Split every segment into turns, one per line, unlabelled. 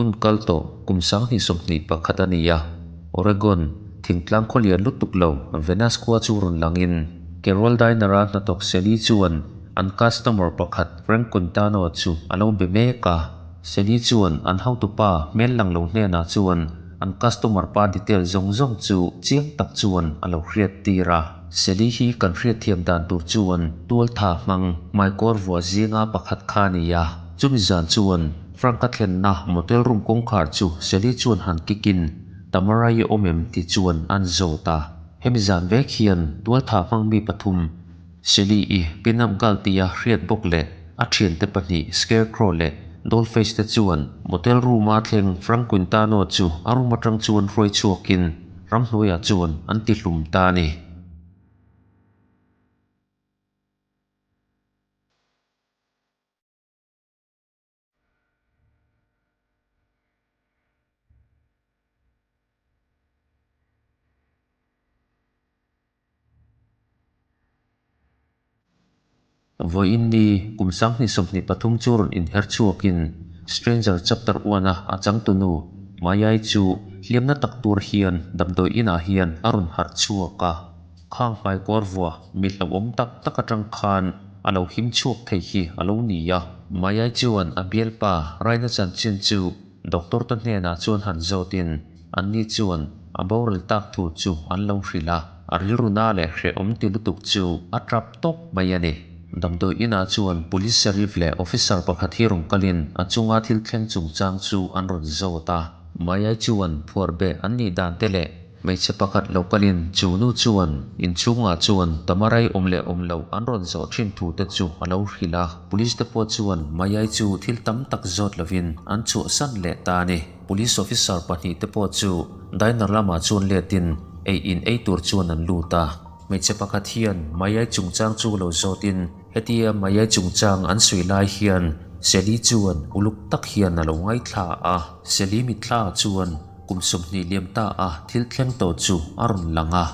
Hun kal tawh kum 2021 a ni a, Oregon thingtlang khaw lian lutuk lo Venus khua chu rawn langin Carol Diner-a hnathawk Sally chuan an customer pakhat Frank Quintano chu a lo be mek a. Sally chuan an hotupa hmel lang lo hnenah chuan an customer pa detail zawng zawng chu chiang tak chuan a lo hriattir a. Sally hi kan hriatthiam dan tur chuan tualtha hmang hmaikawr vuah zinga pakhat kha a ni a, chumi zan chuan Frank-a thlenna motel room kawngkhar chu Sally chuan han kick in, Tamara-i awm em tih chuan an zawt a. Hemi zan vek hian tualtha hmang mi pathum, Sally-i pin-up girl tia hriat bawk leh a thiante pahnih Scarecrow leh Dollface te chuan motel room-a thleng Frank Quintano chu a room atang chuan hruai chhuakin ramhnuaiah chuan an tihlum ta a ni. Vawiin ni kum 2023 chu rawn inher chhuakin Stranger Chapter One-a a changtunu Mayai chu hliamna tak tur hian damdawi inah hian a rawn harh chhuak a. Khang hmaikawr vuah mi hlauhawm tak tak atang khan a lo him chhuak thei hi a lo ni a. Mayai chuan a bialpa Raina chanchin chu Doctor te hnenah chuan han zawtin anni chuan a boral tak thu chu an lo hrilh a, a rilru na leh hrehawm ti lutuk chu a tap tawp mai a ni. Damdawi inah chuan Police Sheriff leh Officer pakhat hi rawn kalin a chunga thil thleng chungchang chu an rawn zawt a. Mayai chuan phuarbeh an nih dan te leh Hmeichhe pakhat lo kalin chu nu chuan inchhungah chuan Tamarai awm leh awm loh an rawn zawh thin thu te chu a lo hrilh a. Police te pawh chuan Mayai chu thil tam tak zawt lovin an chhuahsan leh ta a ni. Police officer pahnih te pawh chu diner lamah chuan letin ei in ei tur chuan an lut a. Hmeichhe pakhat hian Mayai chungchang chu lo zawtin hetia Mayai chungchang an sawi lai hian Sally chuan uluk tak hian a lo ngaithla a. Sally mitthla chuan Kum 20 liam ta a thil thleng tawh chu a rawn lang a.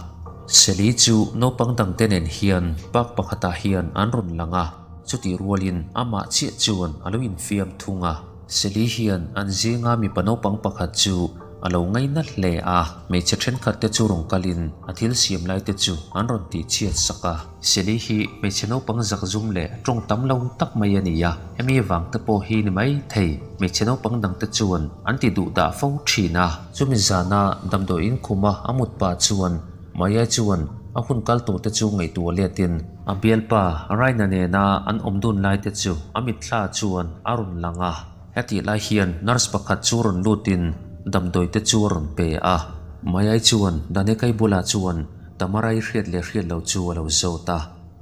Sally chu naupang dangte nen hian park pakhatah hian an rawn lang a, chutih rualin amah chiah chuan a lo infiam thung a. Sally hian an zinga mipa naupang pakhat chu a lo ngaina hle a, hmeichhe thenkhat te chu rawn kalin a thil siam lai te chu an rawn tihchhiat sak a. Sally hi hmeichhe naupang zakzum leh tawng tam lo tak mai a ni a, hemi vang te pawh hi ni mai thei. Hmeichhe naupang dang te chuan an ti duh dah fo thin a. Chumi zana damdawiin khuma a mut pah chuan Maya chuan a hun kal tur te chu ngaihtuah letin a bialpa Raina nena an awm dun lai te chu a mitthla chuan a rawn lang a. Hetih lai hian nurse pakhat chu rawn lutin damdawi te chu a rawn pe a. Maya chuan Danekai bulah chuan Tamarai hriat leh hriat lo chu a lo zawt a.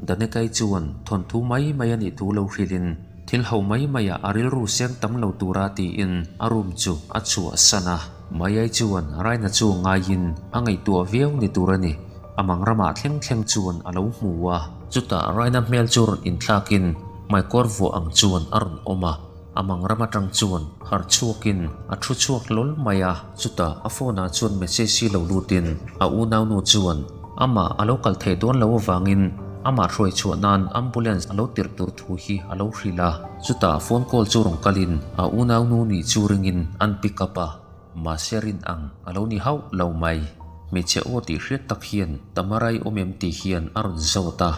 Danekai chuan thawnthu mai mai a nih thu lo hrilhin Thil ho mai maiah a rilru seng tam lo tura tiin a room chu a chhuahsan a. Mayai chuan Raina chu ngaiin a ngaihtuah viau ni tur a ni. A mang ramah thleng thleng chuan a lo hmu a. Chutah Raina hmel chu rawn inthlakin hmaikawr vuah ang chuan a rawn awm a. A mang ram atang chuan harh chhuakin a thu chhuak hlawl mai a. Chutah a phone ah chuan message hi lo lutin a unaunu chuan amah a lo kal theih dawn lo avangin amah hruai chhuah nan ambulance a lo tirh tur thu hi a lo hrilh a. Chutah phone call chu rawn kalin a unaunu nih chu ringin an pick up a, mahse rin ang a lo ni hauh lo mai. Hmeichhe aw tih hriat tak hian Tamarai awm em tih hian a rawn zawt a.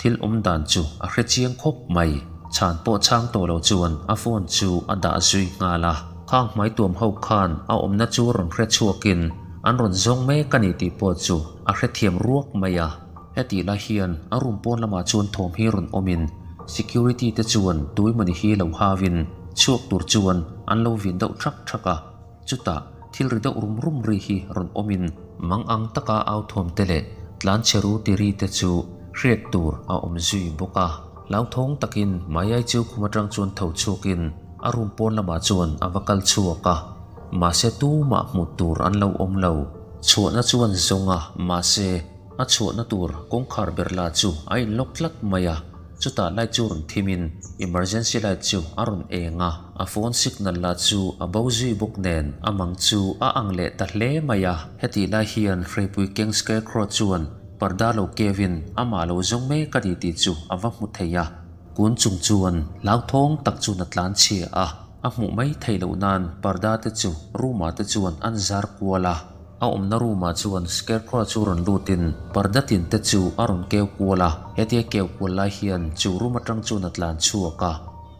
Thil awm dan chu a hre chiang khawp mai. Chhan pawh chhang tawh lo chuan a phone chu a dah zui nghal a. Khang hmaituam ho khan a awmna chu rawn hre chhuakin an rawn zawng mek a ni tih pawh chu a hrethiam ruak mai a. Hetih lai hian a room pawn lamah chuan thawm hi rawn awmin security te chuan tuimawni hi lo hauin chhuak tur chuan an lo vin deuh thak thak a. Chutah thil ri deuh rum rum ri hi rawn awmin mang ang taka au thuam te leh tlan chhe ru ti ri te chu hriat tur a awm zui bawk a. Hlauthawng takin Mayai chu khum atang chuan tho chhuakin a room pawn lamah chuan a va kal chhuak a, mahse tumah hmuh tur an lo awm lo. Chhuahna chuan zawng a, mahse a chhuahna tur kawngkhar ber lah chu a inlock tlat mai a. Chutah light chu rawn thim in emergency light chu a rawn eng a, a phone signal lah chu a bo zui bawk nen a mang chu a ang leh ta hle mai a. Hetih lai hian hreipui keng scarecrow chuan parda lo keu in amah lo zawng mek a ni tih chu a va hmu thei a. Kun chung chuan hlauthawng tak chuan a tlan chhia a, a hmuh mai theih loh nan parda te chu room ah te chuan an zar kual a. A awmna room ah chuan Scarecrow chu rawn lutin parda tin te chu a rawn keu kual a, hetia keu kual lai hian chu room atang chuan a tlan chhuak a.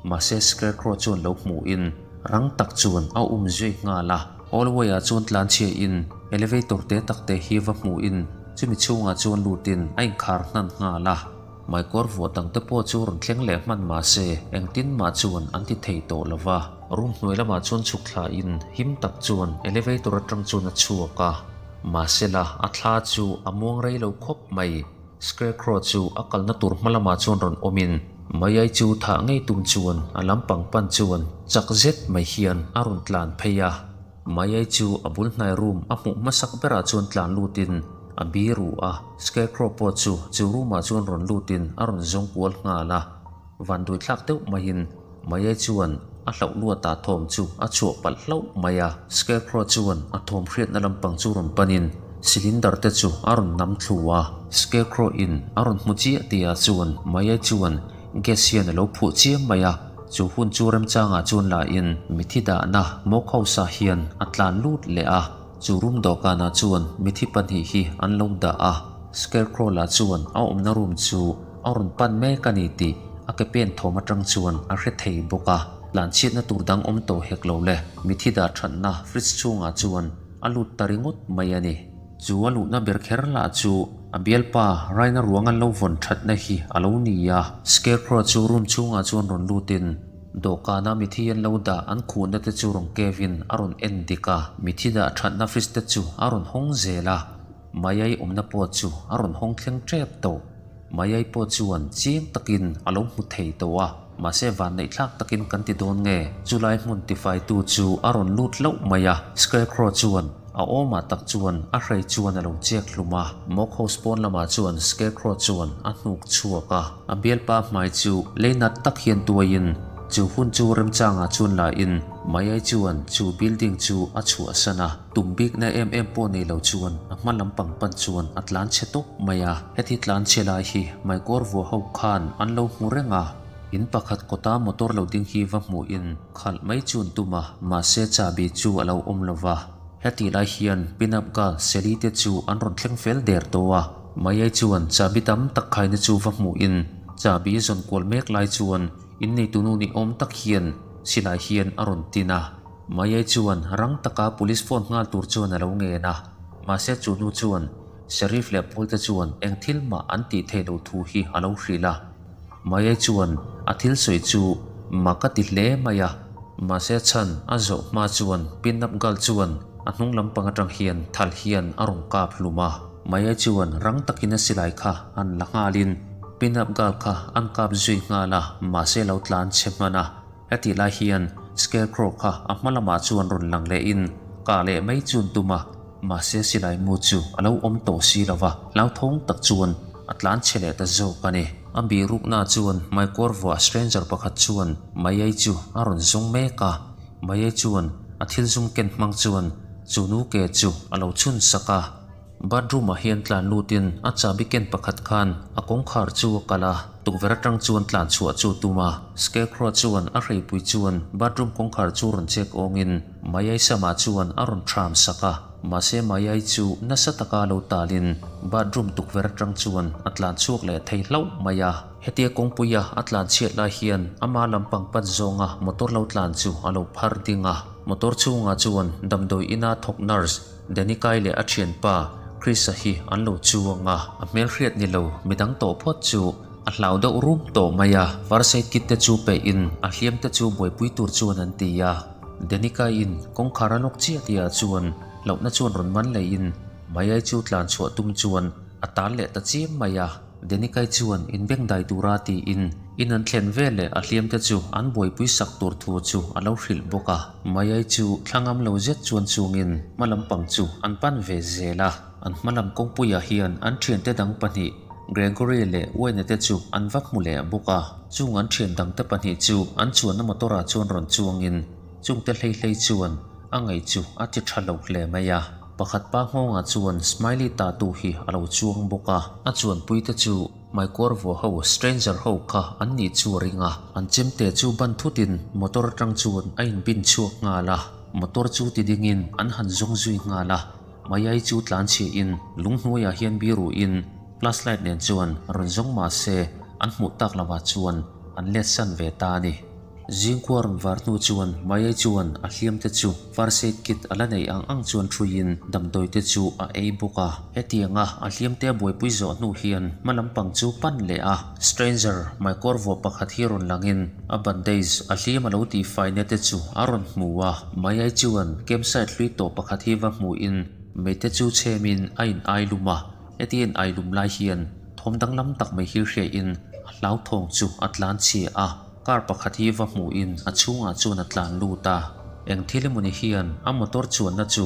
Mahse Scarecrow chuan lo hmuhin rang tak chuan a um zui nghal a. Hallway ah chuan tlan chhia in elevator te tak te hi va hmuhin chumi chhungah chuan lutin a inkhar hnan nghal a. Hmaikawr vuah dang te pawh chu rawn thleng leh hman mah se engtin mah chuan an ti thei tawh lo va. Room hnuai lamah chuan chhuk thla in him tak chuan elevator atang chuan a chhuak a. Mahsela a thla chu a muang rei lo khawp mai. Scarecrow chu a kalna tur hma lamah chuan rawn awmin Mayai chu thah ngei tum chuan a lampang pan chuan chak zet mai hian a rawn tlan phei a. Mayai chu a bul hnai room a hmuh hmasak berah chuan tlan lutin a bi ru a, Scarecrow pawh chu chu room ah chuan rawn lutin a rawn zawng kual nghal a. Vanduaithlak deuh maiin Mayai chuan a hlauh luatah thawm chu a chhuah palh hlauh mai a. Scarecrow chuan a thawm hriatna lampang chu rawn panin cylinder te chu a rawn nam thlu a. Scarecrow in a rawn hmu chiah tihah chuan Mayai chuan gas hian a lo phuh chiam mai a. Chu hun chu remchangah chuan la in mithi dahna mock house ah hian a tlan lut leh a. Chu room dawhkanah chuan mithi pahnih hi an lo dah a. Scarecrow lah chuan a awmna room chu a rawn pan mek a ni tih a ke pen thawm atang chuan a hre thei bawk a. Tlanchhiatna tur dang awm tawh hek lo le, mithi dah thatna fridge chhungah chuan a lut ta ringawt mai a ni. Chu a luhna ber kher lah chu a bialpa Raina ruang an lo vawn thatna hi a lo ni a. Scarecrow chu room chhungah chuan rawn lutin dawhkana mithi an lo dah an khuhna te chu rawn kevin a rawn en dik a. Mithi dah thatna fridge te chu a rawn hawng zel a. Mayai awmna pawh chu a rawn hawng thleng tep tawh. Mayai pawh chuan chiang takin a lo hmu thei tawh a, mahse vanneihthlak takin kan ti dawn nge? Chulai hmun tifaitu chu a rawn lut hlauh mai a, Scarecrow chuan a awmah tak chuan a hrei chuan a lo chek hlum a. Mock house pawn lamah chuan Scarecrow chuan a hnuk chhuak a, a bialpa hmai chu lei nat tak hian tuaiin chu hun chu remchangah chuan la in Mayai chuan chu building chu a chhuahsan a. Tum bikna em em pawh nei lo chuan a hma lampang pan chuan a tlan chhe tawp mai a. Heti tlan chhe lai hi Maikawr vuah ho khan an lo hmu reng a. In pakhat kawta motor lo ding hi va hmuhin khalh mai chu an tum a, mahse chahbi chu a lo awm lo va. Heti lai hian pin-up girl Sally te chu an rawn thleng fel der tawh a. Mayai chuan chahbi tam tak khaina chu va hmuhin chahbi zawn kual mek lai chuan inneitunu ni awm tak hian silai hian a rawn tin a. Mayai chuan rang taka police phone nghal tur chuan a lo ngen a, mahse chu nu chuan Sheriff leh Paul te chuan eng thil mah an tih theih loh thu hi a lo hrilh a. Mayai chuan a thil sawi chu mak a ti hle mai a, mahse chhan a zawh hma chuan Pin-up girl chuan a hnung lampang atang hian thal hian a rawn kap hlum a. Mayai chuan rang takin a silai kha an la nghalin Pin-up girl kha an kap zui nghal a, mahse lo tlan chhe hman a. Hetih lai hian Scarecrow kha a hma lamah chuan rawn lang lehin kah leh mai chu an tum a, mahse silai mu chu a lo awm tawh si lo va, hlauthawng tak chuan a tlan chhe leh ta zawk a ni. A bihrukna chuan hmaikawr vuah stranger pakhat chuan Mayai chu a rawn zawng mek a, Mayai chuan a thil zum ken hmang chuan chu nu ke chu a lo chhun sak a. Bathroom ah hian tlan lutin a chahbi ken pakhat khan a kawngkhar chu a kalh a, tukverh atang chuan tlan chhuah chu a tum a. Scarecrow chuan a hreipui chuan bathroom kawngkhar chu rawn chek awngin Mayai samah chuan a rawn thram sak a, mahse Mayai chu nasa taka lo talin bathroom tukverh atang chuan a tlan chhuak leh thei hlauh mai a. Hetia kawngpuia a tlan chhiat lai hian ama lampang pan zawnga motor lo tlan chu a lo phar ding a, motor chhungah chuan damdawi ina thawk nurse Danikai leh a thianpa Chris-a hi an lo chuang a, a hmelhriat ni lo midang tawh phawt chu a hlau deuh rum tawh mai a, first aid kit te chu peihin a hliam te chu buaipui tur chuan an ti a. Danikai-in kawngkhar a lawk chiah tihah chuan hlauhna chuan rawn man leihin Mayai chu tlan chhuah tum chuan a tan leh ta chiam mai a. Denikai chuan inbengdai tura tiin in an thlen ve leh a hliamte chu an buaipui sak tur thu chu a lo hrilh bawk a. Mayai chu thla ngam lo zet chuan chungin hma lampang chu an pan ve zel a. An hma lam kawngpuiah hian an thiante dang pahnih Gregory leh Wayne te chu an va hmu leh bawk a. Chung an thian dangte pahnih chu an chuanna motor ah chuan rawn chuangin chungte hlei hlei chuan a ngaih chu a ti tha lo hle mai a. Pakhat pa nghawngah chuan smiley tattoo hi a lo chuang bawk a. A chuanpuite chu Hmaikawr vuah ho, stranger ho kha an nih chu a ring a. An chemte chu ban thutin motor atang chuan a inbin chhuak nghal a. Motor chu ti dingin an han zawng zui nghal a. Mayai chu tlan chhiahin lunghnuaiah hian biruin flashlight nen chuan rawn zawng mah se an hmuh tak lovah chuan an let san ve ta a ni. Zingkhua rawn var hnu chuan Mayai chuan a hliam te chu first aid kit a la neih ang ang chuan thuiin damdawi te chu a ei bawk a. Hetianga a hliam te a buaipui zawh hnu hian hma lampang chu pan leh a. Stranger hmaikawr vuah pakhat hi rawn langin a bandage a hliam a lo tihfaina te chu a rawn hmu a. Mayai chuan campsite hlui tawh pakhat hi va hmuhin mei te chu chhemin a in ai lum a. Heti in ai lum lai hian thawm danglam tak mai hi hriain a hlauthawng chu a tlan chhia a. Car pakhat hi va hmuhin a chhungah chuan a tlan lut a, eng thil emawni hian a motor chuanna chu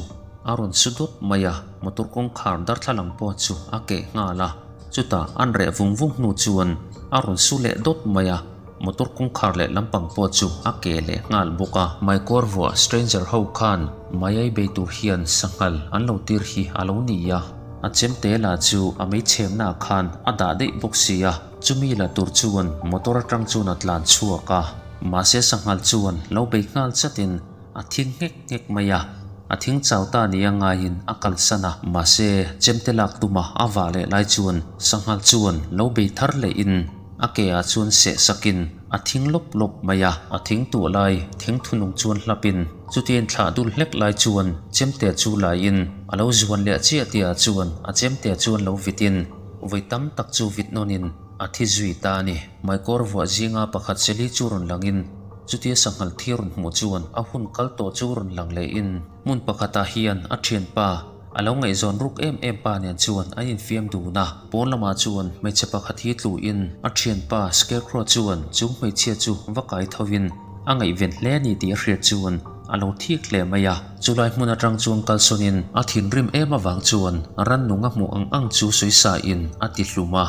a rawn su dawt mai a, motor kawngkhar darthlalang pawh chu a keh nghal a, chutah an reh vung vung hnu chuan a rawn su leh dawt mai a, motor kawngkhar leh lampang pawh chu a keh leh nghal bawk a. Maikawr vuah stranger ho khan mai bei tur hian sanghal an lo tir hi a lo ni a, a chemte lah chu a meichhemnaah khan a dah daih bawk si a. Chumi la tur chuan motor atang chuan a tlan chhuak a, mahse sanghal chuan lo bei nghal chatin a thing nghek nghek mai a, a thing chau ta nia ngaiin a kalsan a, mahse chemte lak tuma a vah leh lai chuan sanghal chuan lo bei thar lehin a ke ah chuan seh sakin a thing lawp lawp mai a, a thing tuah lai thing thunung chuan hlapin chutin thlah dul hlek lai chuan chemte chu laiin a lo zuan leh chiah tihah chuan a chemte chuan lo vitin Vawi tam tak chu vit nawnin a thi zui ta a ni. Hmaikawr vuah zinga pakhat Sally chu rawn langin chutia sanghal thi rawn hmuh chuan a hun kal tawh chu rawn lang lehin hmun pakhatah hian a thianpa a lo ngaihzawn ruk em em pa nen chuan an infiam dun a. Pawn lamah chuan hmeichhe pakhat hi tluin a thianpa Scarecrow chuan chung hmeichhia chu va kai thovin a ngaihven hle a ni tih a hriat chuan a lo thik hle mai a. Chulai hmun atang chuan kalsawnin a thinrim em avang chuan rannung a hmuh ang ang chu sawi in a ti hlum a.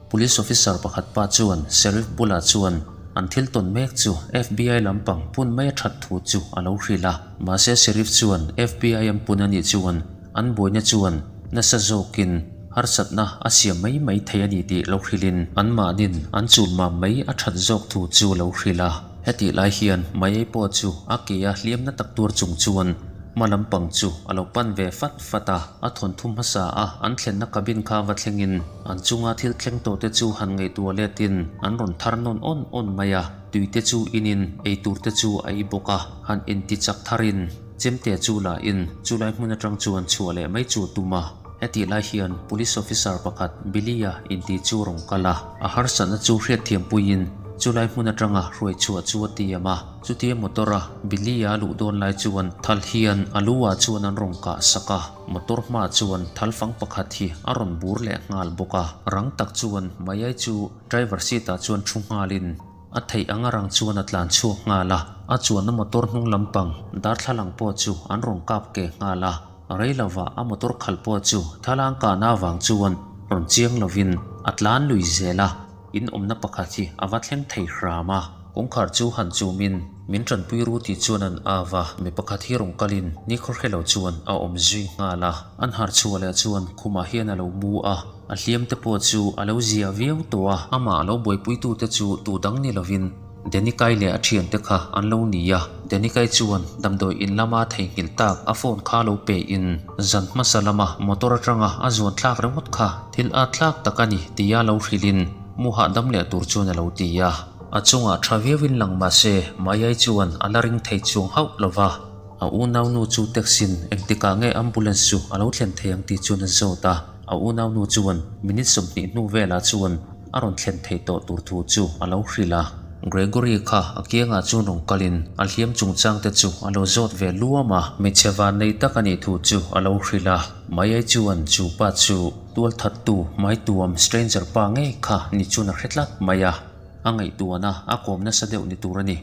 Police officer pakhat pa chuan Sheriff bulah chuan an thil tawn mek chu FBI lampang pun mai a that thu chu a lo hrilh a. Mahse Sheriff chuan FBI an pun a nih chuan an buaina chuan nasa zawkin harsatna a siam mai mai thei a ni tih lo hrilhin anmahnin an chulmam mai a that zawk thu chu lo hrilh a. Hetih lai hian Mayei pawh chu a ke a hliamna tak tur chung chuan hma lampang chu a lo pan ve fat fat a, a thawnthu hmasa a an thlenna cabin kha va thlengin an chunga thil thleng tawh te chu han ngaihtuah letin an rawn thar nawn awn awn mai a, tui te chu inin ei tur te chu a ei bawk a, han inti chak tharin chemte chu la in chulai hmun atang chuan chhuah leh mai chu a tum a. Hetih lai hian Police Officer pakhat Billy-a inti chu rawn kal a, a harsatna chu hriatthiam puiin chulai hmun atanga hruai chhuah chu a tiam a. Chutia motor-a Billy-a luh dawn lai chuan thal hian a lu-ah chuan an rawn kah sak a, motor hmaah chuan thal fang pakhat hi a rawn bur leh nghal bawk a. Rang tak chuan Mayai chu driver seat-ah chuan thu nghalin A theih anga rang chuan a tlan chhuak nghal a, a chuanna motor hnung lampang darthlalang pawh chu an rawn kap ke nghal a, rei lovah a motor khalh pawh chu thalang kahna avang chuan rawn chiang lovin a tlan lui zel a, in awmna pakhat hi a va thleng thei hram a, kawngkhar chu han chumin min tanpui ru tih chuan an av a, mi pakhat hi rawn kalin nikhaw hre lo chuan a awm zui nghal a, an harh chhuah leh chuan khumah hian a lo mu a. A hliam te pawh chu a lo zia viau tawh a, amah lo buaipuitute chu tu dang ni lovin Denikai leh a thiante kha an lo ni a. Denikai chuan damdawi in lama theihnghilh tak a phone kha lo pe in zan hmasa lama motor atanga a zuan thlak ringawt kha thil at thlak tak a ni tia lo hrilhin mu hahdam leh tur chuan a lo ti a. A chungah tha viauin lang mah se Mayai chuan a la ring thei chuang hauh lova. A unaunu chu taxi-in engtikah nge ambulance chu a lo thlen thei ang tih chuan a zawt a. A unaunu chuan minute 20 hnu velah chuan a rawn thlen theih tawh tur thu chu a lo hrilh a. Gregory kha a kiangah chuan rawn kalin a hliam chungchangte chu a lo zawt ve luam a, hmeichhe van nei tak a nih thu chu a lo hrilh a. Mayai chuan chu pa chu tualthattu hmaituam stranger pa ngei kha ni chuan a hre tlat mai a. A ngaihtuahna a kawm nasa deuh ni tur a ni.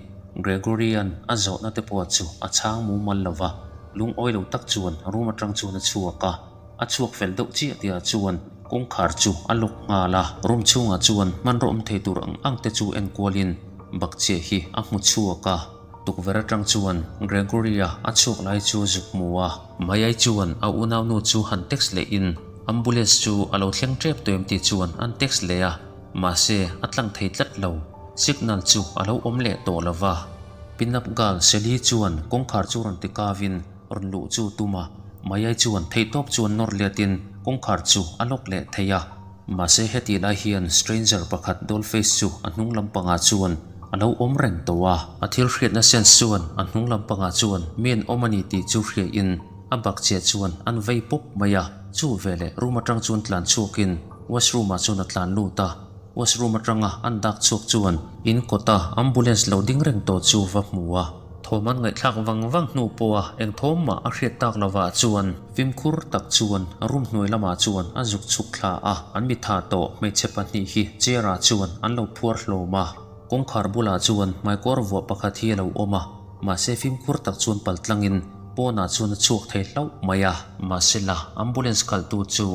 Gregory-a'n a zawhna te pawh chu a chhang mumal lo va, lungawi lo tak chuan room atang chuan a chhuak a. A chhuak fel deuh chiah tihah chuan kawngkhar chu a lock nghal a, room chhungah chuan hmanraw awm thei tur ang ang te chu en kualin bakcheh hi a hmu chhuak a. Tukverh atang chuan Gregory-a a chhuak lai chu zuk hmu a. Mayai chuan a unaunu chu han text leh in ambulance chu a lo thleng tep tawh em tih chuan an text leh a, mahse a tlang thei tlat lo. Signal chu a lo awm leh tawh lo va. Pinup girl Sally chuan kawngkhar chu rawn ti kavin rawn luh chu tum a, Mayai chuan theihtawp chuan nawr letin kawngkhar chu a lock leh thei a. Mahse hetih lai hian stranger pakhat Dollface chu a hnung lampangah chuan a lo awm reng tawh a. A thil hriatna sense chuan a hnung lampangah chuan mi an awm a ni tih chu hriain a bak chiah chuan an vei pawp mai a. Chu veleh room atang chuan tlan chhuakin washroom ah chuan a tlan lut a. Washroom atanga an dak chhuak chuan in kawta ambulance lo ding reng tawh chu va hmu a. Thawm an ngaihthlak vang vang hnu pawha eng thawm mah a hriat tak lovah chuan fimkhur tak chuan room hnuai lamah chuan a zuk chhuk thla a, an mitha tawh hmeichhe pahnih hi chair ah chuan an lo phuar hlawm a. Kawngkhar bulah chuan hmaikawr vuah pakhat hi a lo awm a, mahse fimkhur tak chuan paltlangin pawnah chuan a chhuak thei hlauh mai a. Mahsela ambulance khalhtu chu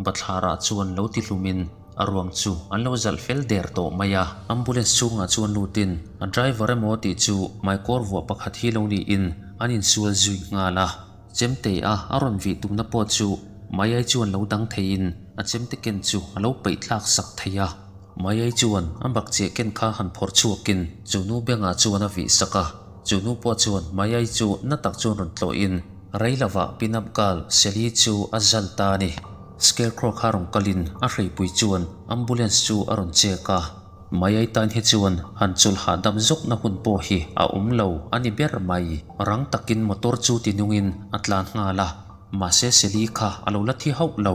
bathlarah chuan lo ti hlumin A ruang chu an lo zalh fel der tawh mai a. Ambulance chhungah chuan lutin a driver emaw tih chu hmaikawr vuah pakhat hi lo niin an insual zui nghal a. Chemte a a rawn vih tumna pawh chu Mayai chuan lo dang theiin a chemte ken chu a lo peih tlak sak thei a. Mayai chuan a bakcheh ken kha han phawrh chhuakin chu nu bengah chuan a vih sak a. Chu nu pawh chuan Mayai chu na tak chuan rawn tlawhin rei lovah pinup girl Sally chu a zal ta a ni. Scarecrow kha rawn kalin a hreipui chuan ambulance chu a rawn check a, Mayai tan hi chuan han chawlh hahdam zawkna hun pawh hi a awm lo a ni ber mai. Rang takin motor chu ti nungin a tlan nghal a, mahse Sally kha a lo la thi hauh lo.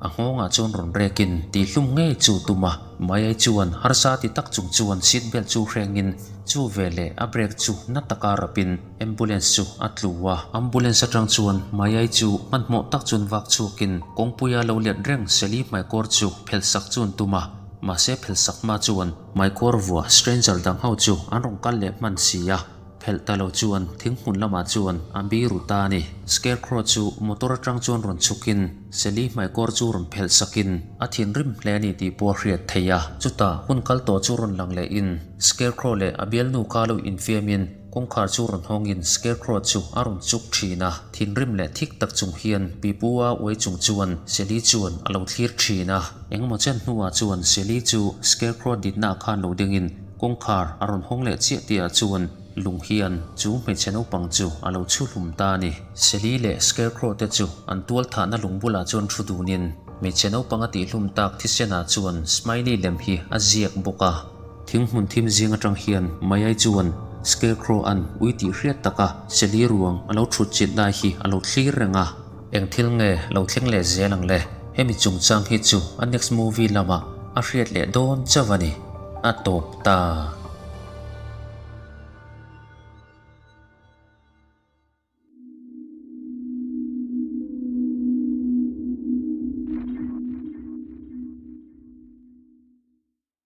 A nghawngah chuan rawn rekin tihhlum ngei chu tum a, Mayai chuan harsa ti tak chung chuan seat belt chu hrengin chu veleh a brake chu na taka rapin Ambulance chu a tlu a, ambulance atang chuan Mayai chu hmanhmawh tak chuan vak chhuakin kawngpuia lo let reng Sally hmaikawr chu phelh sak chu an tum a, mahse phelh sak hma chuan hmaikawr vua stranger dang ho chu an rawn kal leh hman si a, phelh ta lo chuan thinghmun lamah chuan a biru ta a ni. Scarecrow chu motor atang chuan rawn chhukin Sally hmaikawr chu rawn phelh sakin a thinrim hle a ni tih pawh a hriat theih a, chutah hun kal tawh chu rawn lang lehin Scarecrow leh a bialnu kha lo infiamin Kawngkhar chu rawn hawngin Scarecrow chu a rawn chuk thin a, thinrim leh thik tak chung hian pipu a uai chung chuan Sally chuan a lo thlir thin a. Engemaw chen hnuah chuan Sally chu Scarecrow ditnaah khan lo dingin kawngkhar a rawn hawng leh chiah tihah chuan lung hian chu hmeichhe naupang chu a lo chhu hlum ta a ni. Sally leh Scarecrow te chu an tual thahna lung bulah chuan thu dunin hmeichhe naupang a tihhlum tak thisenah chuan Smiley lem hi a ziak bawk a. Thing hmun thim zing atang hian Mayai chuan Scarecrow an ui tih hriat taka Sally ruang a lo thut chilh lai hi a lo thlir reng a. Eng thil nge lo thleng leh zel ang le? Hemi chungchang hi chu a next movie lamah a hriat leh dawn chauh a ni. A tawp ta.